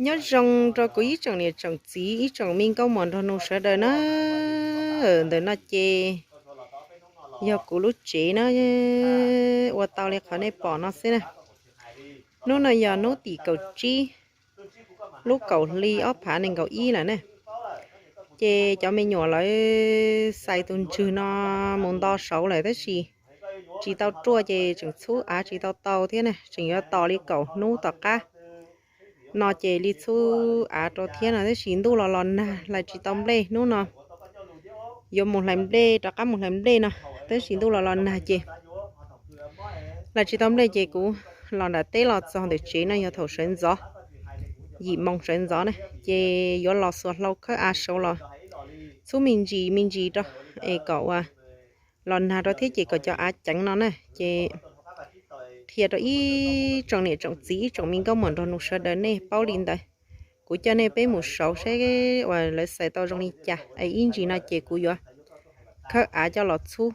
Nyob zoo rau kuv ib tsoom niam tsoom txiv, ib tsoom me nkauj muam nraug nus sawv daws na. Ntawm no ces yog kuv lub tsev na, ua tau li qhov nej pom no xwb na. Hnub no yog hnub tim kaum tsib, lub kaum hli ob phav nees nkaum ib lawm na. Ces cov me nyuam lawv xais tus ntswg no mus nto saud lawm tab sis tsis tau ruaj ces tseem txhub av tsis tau tau thiab na, tseem yuav tos li kaum hnub tom qab no ces li txhub av rau thiab no tab sis ntuj los los nag hlais tsis tau nplej hnub no. Yuav mus hlais nplej, rov qab mus hlais nplej no, tab sis ntuj los los nag ces hlais tsis tau nplej ces kuv los nram teb los txog ntawm tsev no yog thaum sawv ntxov, yim moos sawv ntxov na, ces yuav los xuas hlau khawb av saud los txhub me ntsis me ntsis rau es kom ua los nag rau thiab ces kom cov av ceev no na. Ces qhia rau ib tsoom niam tsoom txiv, ib tsoom me nkauj muam nraug nus sawv daws nej paub li ntawd. Kuv coj nej peb mus saud saib uas lawv xais tau zoo li cas es ib ntsis no ces kuv yuav khawb av coj los txhub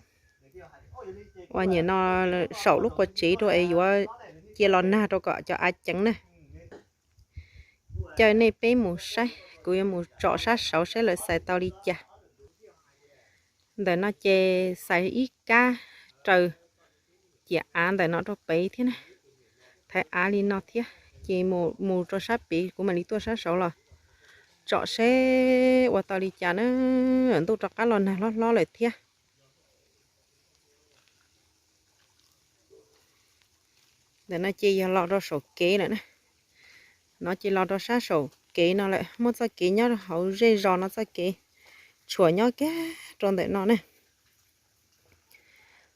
uas nim no saum lub qua tsev rau es yuav cia los nag rau kom cov av ceev na. Coj nej peb mus saib, kuv yuav mus tsom sab saud saib lawv xais tau li cas. Ntawm no ces xais ib kab raws ciam av ntawm no rau pem thiab na. Thaiv av li no thiab ces mus rau sab pem kuv mam li tuaj sab saud los tsom seb ua tau li cas na. Ntuj rov qab los nag hlob hlob lawm thiab. Ntawm no ces yog los rau saum kev lawm na. No ces los rau sab saum kev no lawm, muaj txoj kev nyob hauv zej zos no, txoj kev tshuam nyob kiag rau ntawm no na.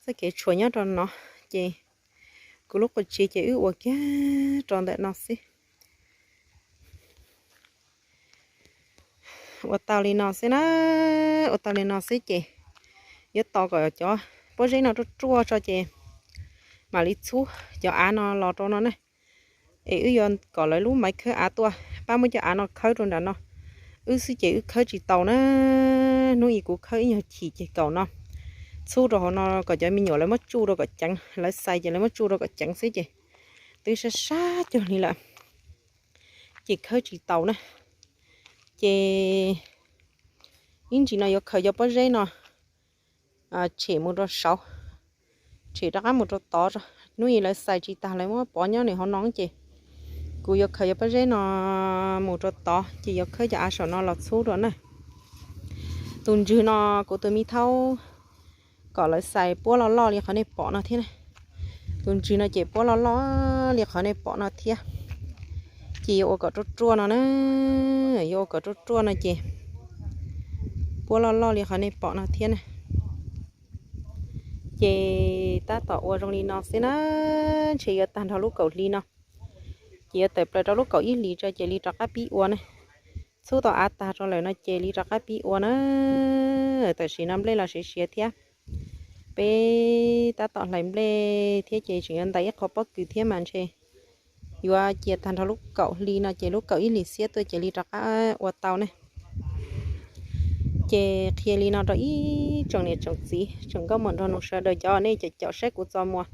Txoj kev tshuam nyob rau no ces kuv lub qua tsev ces wb ua kiag rau ntawm no xwb. Ua tau li no xwb na, ua tau li no xwb ces yuav tos kom cov pob zeb no ruaj ruaj tso ces mam li txhub cov av no los rau no na. Es wb yuav kom lawv lub maiv khawb av tuaj pab muab cov av no khawb rau nram no. Wb xwb ces wb khawb tsis tau na. Hnub ib kuv khawb ib nyuag chim ces kaum no txhub rau hauv no kom cov me nyuam lawv muab tsuj rau kom ceev, lawv xais ces lawv muab tsuj rau kom ceev xwb ces twb sab sab cuag li lawm ces khawb tsis tau na. Ces ib ntsis no yuav khaws cov pob zeb no tshem mus rau saud, tshem rov qab mus rau tod. Hnub ib lawv xais tsis tag lawv muab pov nyob nws hauv no ces kuv yuav khaws cov pob zeb no mus rau tod ces yuav khawb cov av saum no los txhub rau na. Tus ntswg no kuv tus me thaub kom lawv xais puab loj loj li qhov nej pom no thiab. Tus ntswg no ces puab loj loj li qhov nej pom no thiab. Ces yuav ua kom ruaj ruaj no na, yuav ua kom ruaj ruaj no ces puab loj loj li qhov nej pom no thiab na. Ces tab tom ua zoo li no xwb na, ntshe yuav tag nrho lub kaum hli no ces yuav tawm plaws rau lub kaum ib hlis tso ces li rov qab pib ua na. Txhub tau av tag rau lawm no ces li rov qab pib ua na. Tam sim no nplej los siav siav thiab, peb tab tom hlais nplej thiab ces tseem yuav ntais ib qho pob kws thiab mas ntshe yuav cia tag nrho lub kaum hli no ces lub kaum ib hlis xiab tuaj ces li rov qab ua tau ne. Ces qhia li no rau ib tsoom niam tsoom txiv, tsoom nkauj muam nraug nus sawv daws, cov nej caum caum saib kuv txoj muag,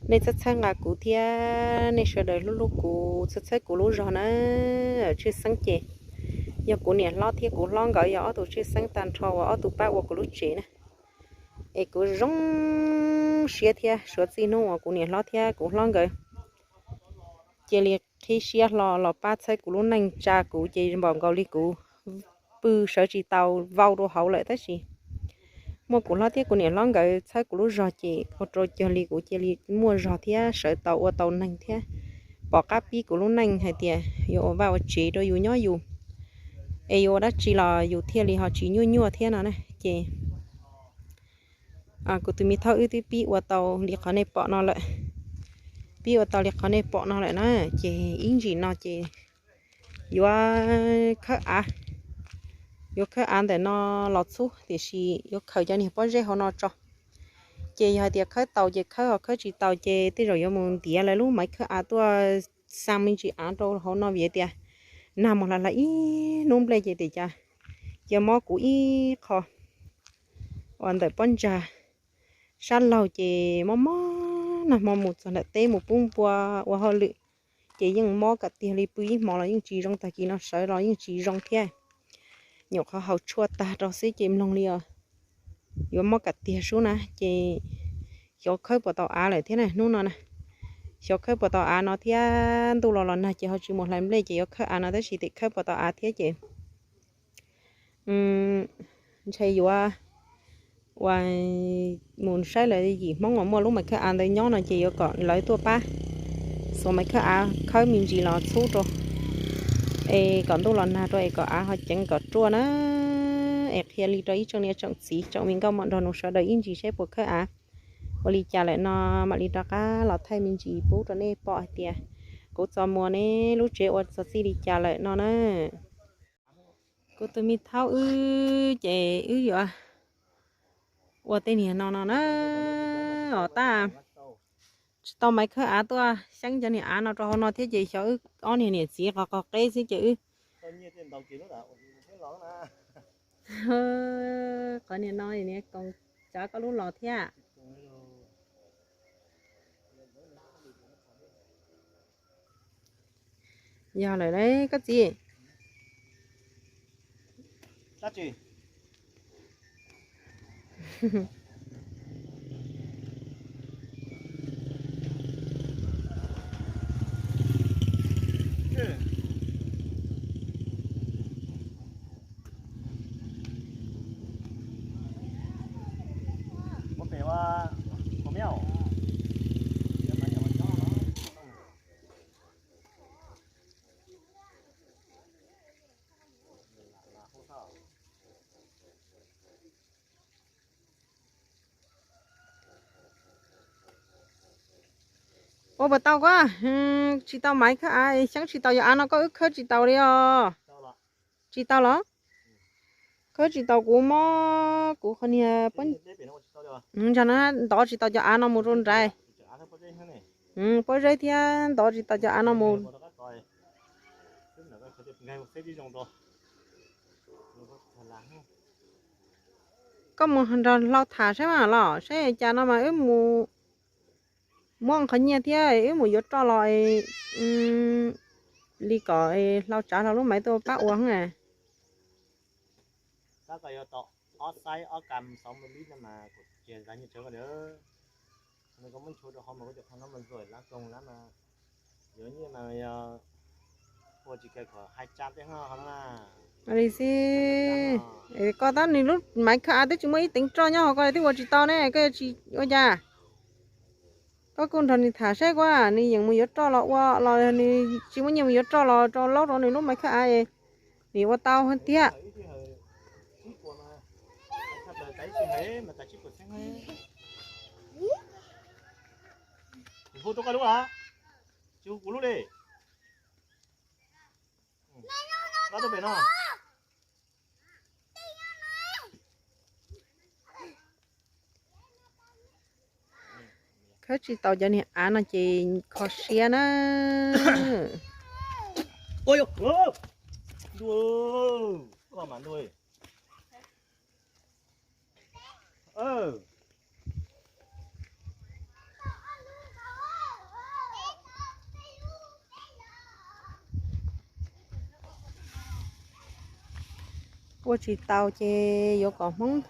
nej txhawb txhawb nqa kuv thiab nej sawv daws hlub hlub kuv, txhawb txhawb kuv lub zog na. Tshwj xeeb ces yog kuv niam hlob thiab kuv hlob nkawd yog ob tug tshwj xeeb tag nrho uas ob tug pab ua kuv lub tsev na. Es kuv zoo siab thiab suav txij hnub uas kuv niam hlob thiab kuv hlob nkawd cia li qhib siab hlo los pab txhawb kuv lub neej, tsa kuv ces npaum nkaus li kuv pw sawv tsis tau, vau rau hauv lawm tab sis muaj kuv hlob thiab kuv niam hlob nkawd txhawb kuv lub zog ces ua rau cuag li kuv cia li muaj zog thiab sawv tau ua tau neeg thiab pom qab pib kuv lub neej hais tias yuav ua vaj ua tsev rau yus nyob yus, es yuav ua dab tsi los yus thiaj li ho tsis nyuaj nyuaj thiab no na. Ces kuv tus me thaub wb twb pib ua tau li qhov nej pom no lawm, pib ua tau li qhov nej pom no lawm na. Ces ib ntsis no ces yuav khawb av, yuav khawb av ntawm no los txhub tiam sis yuav khaws cov niag pob zeb hauv no tso. Ces yog hais tias khawb tau ces khawb, ho khawb tsis tau ces tej zaum yuav mus ntiav lawv lub maiv khawb av tuaj xa me ntsis av rau hauv no vim tias nag mus hlais hlais ib hnub nplej ces tias cas cia mob kuv ib qho uas ntawm pob ntsag sab laug ces mob mob nag hmo mus txog nram teb mus pub npua ua hauj lwm ces yeej mob kam tiag li, pw ib hmo los yeej tsis zoo, tag kis no sawv los yeej tsis zoo thiab. Nyuam qhuav haus tshuaj tag rau xwb ces mloog li os, yuav mob kam tiag sub na. Ces xyov khawb puas tau av lawm thiab na hnub no na. Xyov khawb puas tau av no thiab, ntuj los los nag ces ho tsis mus hlais nplej ces yuav khawb av no tab sis tim khawb puas tau av thiab ces ntshe yuav ua mus saib lawv yim Hmoob uas muaj lub maiv khawb av ntawd nyob no ces yuav kom lawv tuaj pab xuas maiv khawb av khawb me ntsis los txhub rau es kom ntuj los nag rau es kom av ho ceev kom ruaj na. Es qhia li rau ib tsoom niam tsoom txiv tsoom me nkauj muam nrog nus sawv daws ib ntsis seb puas khawb av. Ua li cas lawm no mam li rov qab los thaij me ntsis pub rau nej pom hais tias kuv txo muag ne lub tsev ua txog txij li cas lawm no na. Kuv tus me thaub wb ces wb yuav ua tej niag no no na. Os, tab tsis tau maiv khawb av tuaj xyeeb cov niag av no rau hauv no thiab ces xyov wb ob niag niam txiv qhov qhov qeb xwb ces wb qhov niag no niag koos tsav koj lub los thiab. Yog lawm koj txiv. Ua puas tau koj? Tsis tau maiv khawb av, xyeeb tsis tau cov av no koj wb khawb tsis tau li os. Tsis tau los? Khawb tsis tau kuv mob kuv qhov niag pob ntsag no ntov tsis tau cov av no mus rau nrad. Pob zeb thiab ntov tsis tau cov av no mus. Koj mus nrog hlau tham saib mas los saib cas no mas wb mus muab qhov nyiaj thiab wb mus yuav roj los li kom hlau tsav hlau lub maiv tuaj pab ua heev. Li xwb, koj tab nws lub maiv khawb av twb tsis muaj ib teev roj nyob hauv ko twb ua tsis tau ne, koj tsis ua cas? Koj kuj nrog nws tham saib kuv, nws yeem mus yuav roj los ua los nws tsis muaj nyiaj mus yuav roj los rau laub rau nws lub maiv khawb av, nws ua tau thiab. Khawb tsis tau cov niag av no ces kho siab na. Ua tsis tau ces yuav kom Hmoob,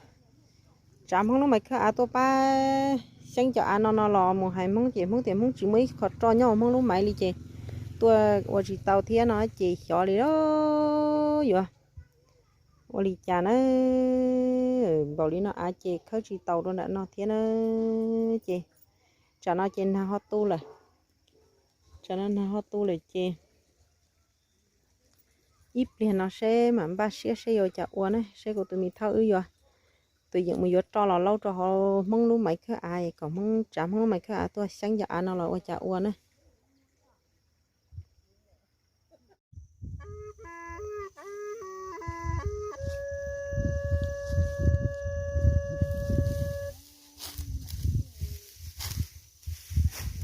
tsav Hmoob lub maiv khawb av tuaj pab xyeeb cov av no no los mus hais Hmoob ces Hmoob tias Hmoob tsis muaj ib qho roj nyob hauv Hmoob lub maiv li ces tuaj ua tsis tau thiab no ces xyov li yuav ua li cas na. Npaum li no av ces khawb tsis tau rau nram no thiab na. Ces tsam no ces nag ho tu lawm, tsam no nag ho tu lawm ces ib pliag no seb mam npaj siab seb yuav ua cas ua na, seb kuv tus me thaub wb yuav tus yeem mus yuav roj los laub rau hauv Hmoob lub maiv khawb av kom Hmoob, tsav Hmoob lub maiv khawb av tuaj xyeeb cov av no los ua cas ua na.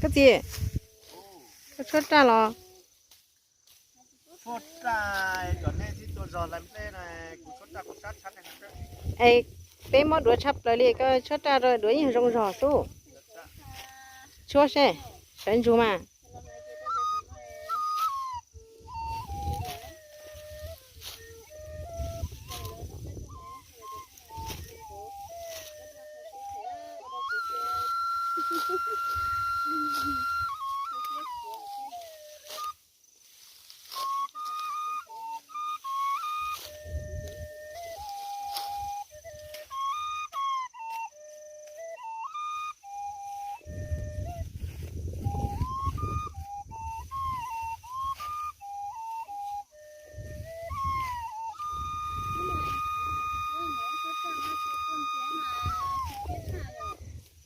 Koj txiv, koj tshuab raj los? Es peb muab duav tshaj plaws li, koj tshuab raj rau duav yeej zoo zog sub. Tshuab seb, sawv ntsug mas.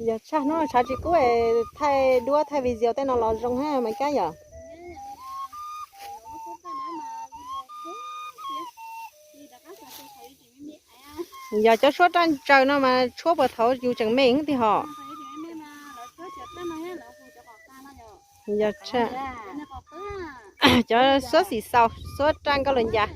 Yog tshaj hnub no tshav tsis kub es thaij duab thaij video tej no los zoo hab mas kab yom. Yog cov suab raj ntsaws no mas tshuab puas thaud yus tseem me tiag hos. Yog tshaj. Cov suab xim xaus, suab raj nkauj lug ncas.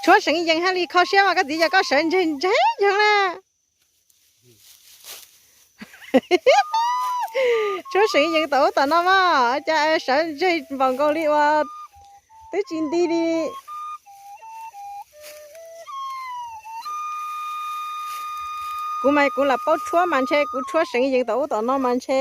Tshuab seev yees hab li kho siab mas koj txiv, yog koj sawv ntseg ntseg yog na. Tshuab seev yees tom ub tom no mas cas sawv ntseg npaum nkaus li uas twb tsis nti li. Kuv mas kuv lam paub tshuab mas ntshe kuv tshuab seev yees tom ub tom no mas ntshe